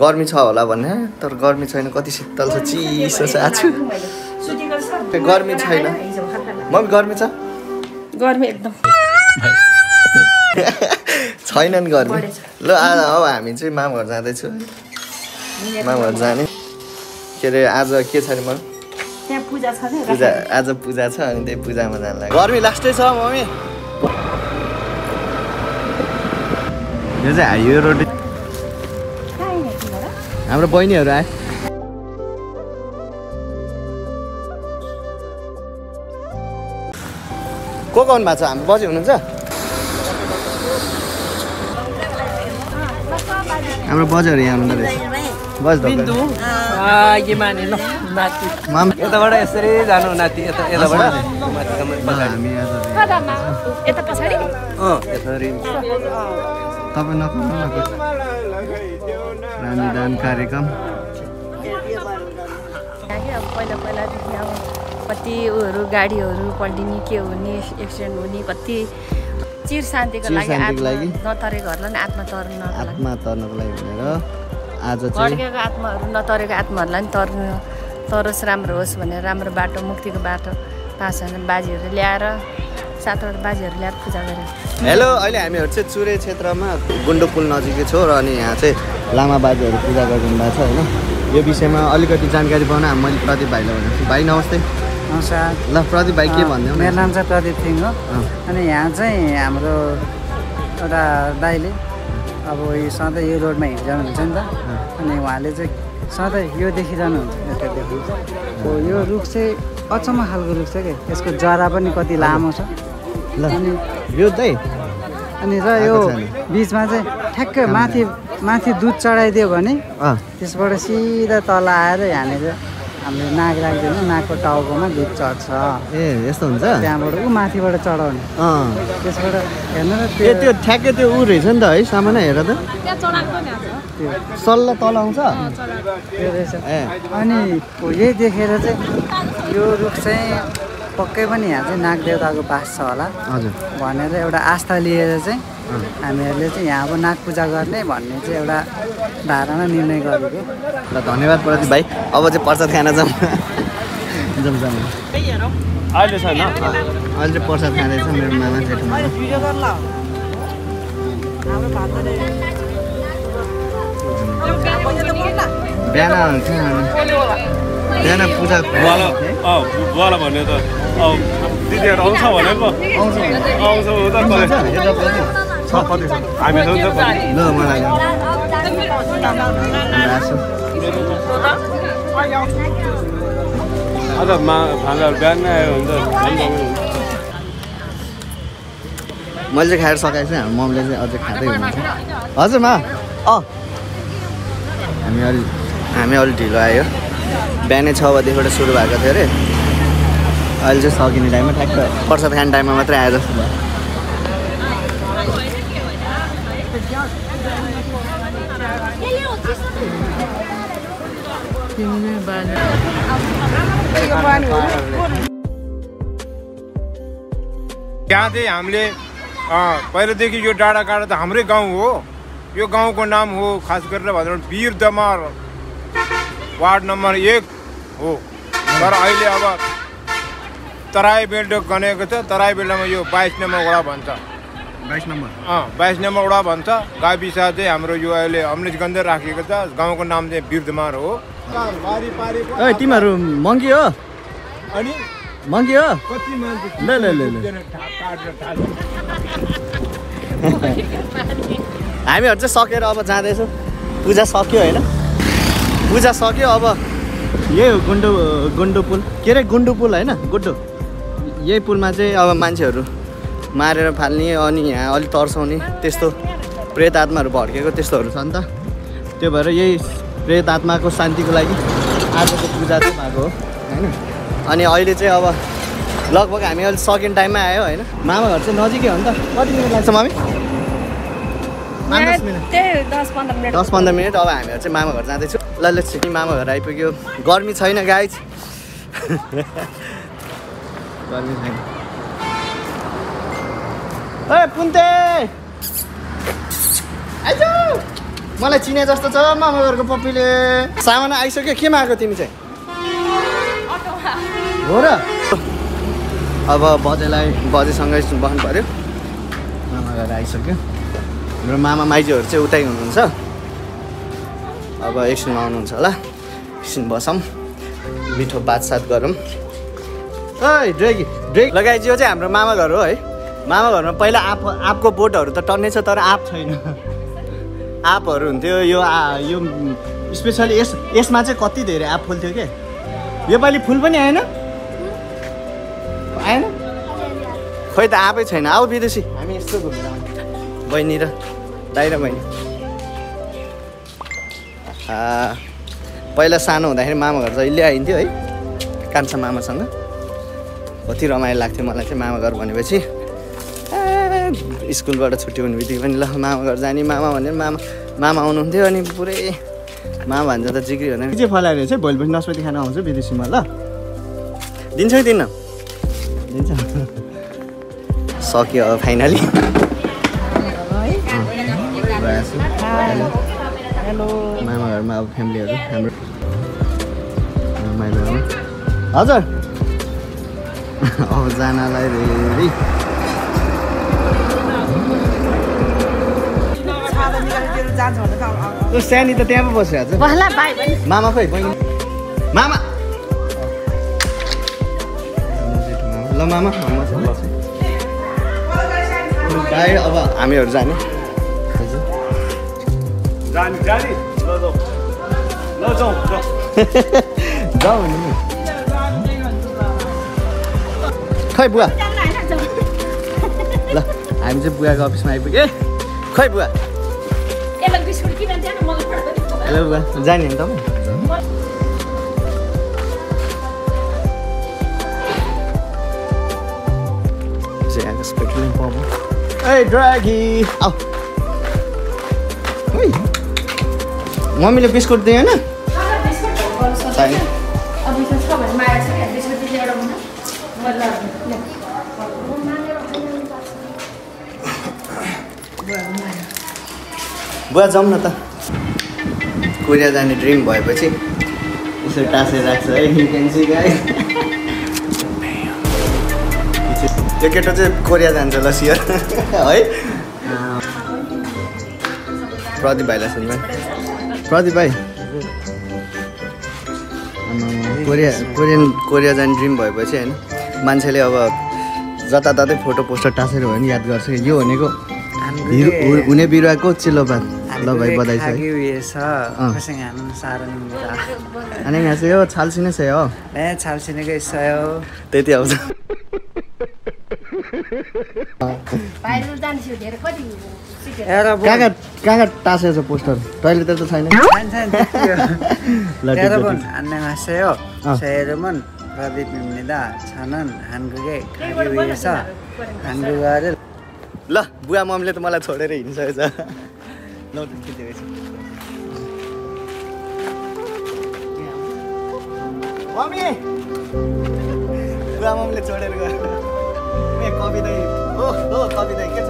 गर्मी छ होला भन्ने तर गर्मी छैन कति शीतल छ चिसो छ आज गर्मी छैन मम्मी गर्मी छ गर्मी एकदम छैन नि गर्मी ल आज अब हामी चाहिँ मामा घर जाँदैछु मामा घर जाने के अरे आज के छ नि म त्यहाँ पूजा छ नि पूजा आज पूजा छ अनि त्यही पूजामा जान लाग्यो गर्मी लास्टै छ मम्मी यो चाहिँ हाइवे रोड हाम्रो बहिनीहरू आए को आउनु भएको छ हामी बजी हुनुहुन्छ हाम्रो बजहरू यहाँ हुँदो रहेछ बज यताबाट यसरी जानु नाति यताबाट हामी यता पछाडि यसरी तपाईँ नकुल रानीदान कार्यक्रम पहिला पहिलादेखि अब कति उहरू गाडीहरू पल्टिने के हुने एक्सिडेन्ट हुने कति चिर शान्तिको लागि नतरेको घरलाई नि आत्मा तर्नको लागि भनेर आज भड्केको आत्माहरू नतरेको आत्माहरूलाई नि तरोस् राम्रो होस् भनेर राम्रो बाटो मुक्तिको बाटो 5 बाजीहरू ल्याएर 7 बाजीहरू ल्याएर पूजा गरेर हेलो अहिले हामीहरू चाहिँ चुरे क्षेत्रमा गुन्डो पुल नजिकै छौँ र अनि यहाँ चाहिँ लामा बाजेहरू पूजा गरिदिनु भएको छ होइन यो विषयमा अलिकति जानकारी पाउन मैले प्रदीप भाइलाई भनेको छु भाइ नमस्ते नमस्कार ल प्रदीप भाइ के भन्दै मेरो नाम चाहिँ प्रदीप थिङ हो अनि यहाँ चाहिँ हाम्रो एउटा दाइले अब यो सधैँ यो रोडमा हिँडिरहनुहुन्छ नि त अनि उहाँले चाहिँ सधैँ यो देखिरहनुहुन्छ यता देखिन्छ यो रुख चाहिँ अचम्म खालको रुख छ क्या यसको जरा पनि कति लामो छ अनि यो चाहिँ अनि र यो बिचमा चाहिँ ठ्याक्कै माथि दुध चढाइदियो भने त्यसबाट सिधा तल आएर यहाँनिर हामीले नाक राख्दैन नाकको टाउकोमा दुध चढ्छ ए यस्तो हुन्छ त्यहाँबाट ऊ माथिबाट चढाउने त्यसबाट हेर्नु न त्यो ठ्याक्कै त्यो ऊ रहेछ नि त है सामान हेर त सल्ल तल आउँछ त्यो रहेछ अनि यही देखेर चाहिँ यो रुख चाहिँ पक्कै पनि यहाँ चाहिँ नागदेवताको बास छ होला हजुर भनेर एउटा आस्था लिएर चाहिँ हामीहरूले चाहिँ यहाँ अब नाग पूजा गर्ने भन्ने चाहिँ एउटा धारणा निर्णय गरेको ल धन्यवाद प्रदीप भाइ अब चाहिँ प्रसाद खान जाउँ अहिले छैन अहिले चाहिँ प्रसाद खाँदैछ मेरो मामा जेठो मामा बिहान पूजा बुवाला भन्ने त दिदीहरू आउँछ भनेको आउँछ हामी ल मलाई अझ खानाहरू बिहान नै आयो हुन्छ मैले चाहिँ खाएर सकाएको छु हाम्रो मम्मीले चाहिँ अझै खाँदै हुनुहुन्छ हजुर मा हामी अलि ढिलो आयो बिहानै 6 बजीबाट सुरु भएको थियो अरे अहिले चाहिँ सकिने टाइममा ठ्याक्क प्रसाद खाने टाइममा मात्रै आयो जस्तो भयो यहाँ चाहिँ हामीले पहिलादेखि यो डाँडा काँडा त हाम्रै गाउँ हो यो गाउँको नाम हो खास गरेर भनेर वीर दमार वार्ड नम्बर 1 हो तर अहिले अब तराई बेल्ट गनेको छ तराई बेल्टमा यो 22 नम्बर वडा भन्छ 22 नम्बर 22 नम्बर वडा भन्छ गाविस चाहिँ हाम्रो यो अहिले अमलेशगञ्ज राखिएको छ गाउँको नाम चाहिँ वीर दमार हो ए तिमीहरू मङ्की हो अनि मङ्की हो कति मान्छे ल हामीहरू चाहिँ सकेर अब जाँदैछौँ पूजा सक्यो होइन पूजा सक्यो अब यही हो गुन्डो पुल के अरे गुन्डो पुल होइन गुड्डो यही पुलमा चाहिँ अब मान्छेहरू मारेर फाल्ने अनि यहाँ अलिक तर्साउने त्यस्तो प्रेत आत्माहरू भड्केको त्यस्तोहरू छ नि त त्यो भएर यही प्रेत आत्माको शान्तिको लागि आजको पूजा चाहिँ भएको हो होइन अनि अहिले चाहिँ अब लगभग हामी अहिले सेकेन्ड टाइममा आयो होइन मामा घर चाहिँ नजिकै हो नि त कति मिनट लाग्छ मम्मी 10 मिनट 10-15 मिनट अब हामीहरू चाहिँ मामा घर जाँदैछु ल छिटो मामा घर आइपुग्यो गर्मी छैन गाइज गर्मी छैन ए पुन्ते आइज मलाई चिने जस्तो छ मामा घरको पप्पीले। सामान आइसक्यो, केमा आएको तिमी चाहिँ? हो र? अब बजेसँगै बस्नु पर्यो। मामा घर आइसक्यो। हाम्रो मामा माइजूहरू चाहिँ उतै हुनुहुन्छ। अब एकछिन आउनुहुन्छ होला, एकछिन बसौँ, मिठो बातसात गरौँ। ओइ ड्रेक लगाइजियो चाहिँ हाम्रो मामा घर हो है। मामा घरमा पहिला आँपको बोटहरू त टन्नै छ, तर आँप छैन। आँपहरू हुन्थ्यो, यो स्पेसली यसमा चाहिँ कति धेरै आँप फुल्थ्यो क्या। योपालि फुल पनि आएन खोइ त, आँपै छैन। आऊ विदेशी, हामी यस्तो घुम्न आउँछ, बहिनी र दाइ र बहिनी। पहिला सानो हुँदाखेरि मामा घर जहिले आइन्थ्यो है, कान्छा मामासँग। कति रमाइलो लाग्थ्यो मलाई चाहिँ मामा घर भनेपछि। स्कुलबाट छुट्टी हुने बित्तिकै पनि ल मामा घर जाने, मामा भने मामा आउनुहुन्थ्यो। अनि पुरै मामा भन्छ त जिग्री हुँदैन। के चाहिँ फलाएर चाहिँ भोलि पनि नस्पति खान आउँछु विदेशीमा ल। दिन्छ कि दिन्न? दिन्छ। सक्यो अब फाइनली। मामा घरमा अब फ्यामिलीहरू हाम्रो रमाइलो। हजुर अब जानलाई रेडी। त्यो सानी त त्यहाँ पो बसिरहेको छ। मामा खोइ बहिनी मामा ल मामा भाइ। अब हामीहरू जाने जाउँ नि। खै बुवा ल हामी चाहिँ बुवाको अफिसमा आइपुग्यो। खै बुवा हेलो बुवा जाने नि तपाईँ? ए ड्रागी आऊ। मम्मीले बिस्कुट दियो होइन? बुवा जाउँ न त। कोरिया जाने ड्रिम भएपछि यसो टाँसेर राख्छ है। त्यो केटो चाहिँ कोरिया जान्छ ल सियर है। प्रदीप भाइलाई सुन्नु। प्रदीप भाइ कोरिया जाने ड्रिम भएपछि होइन, मान्छेले अब जताततै फोटो पोस्टर टाँसेर भयो भने याद गर्छ। यो भनेको हुने बिरुवाको चिल्लोपात। ल भाइ बधाई छ। अनि यहाँ चाहिँ हो छाल्सिने छ हो, छाल्सिनेकै सय त्यति आउँछ। कहाँ कहाँ टाँसेको छ पोस्टर? टोइलेट त छैन। ल बुवा मम्मीले त मलाई छोडेर हिँडिसकेछ। मम्मी बुवा मम्मीले छोडेर गयो। कविता हो कविता के छ?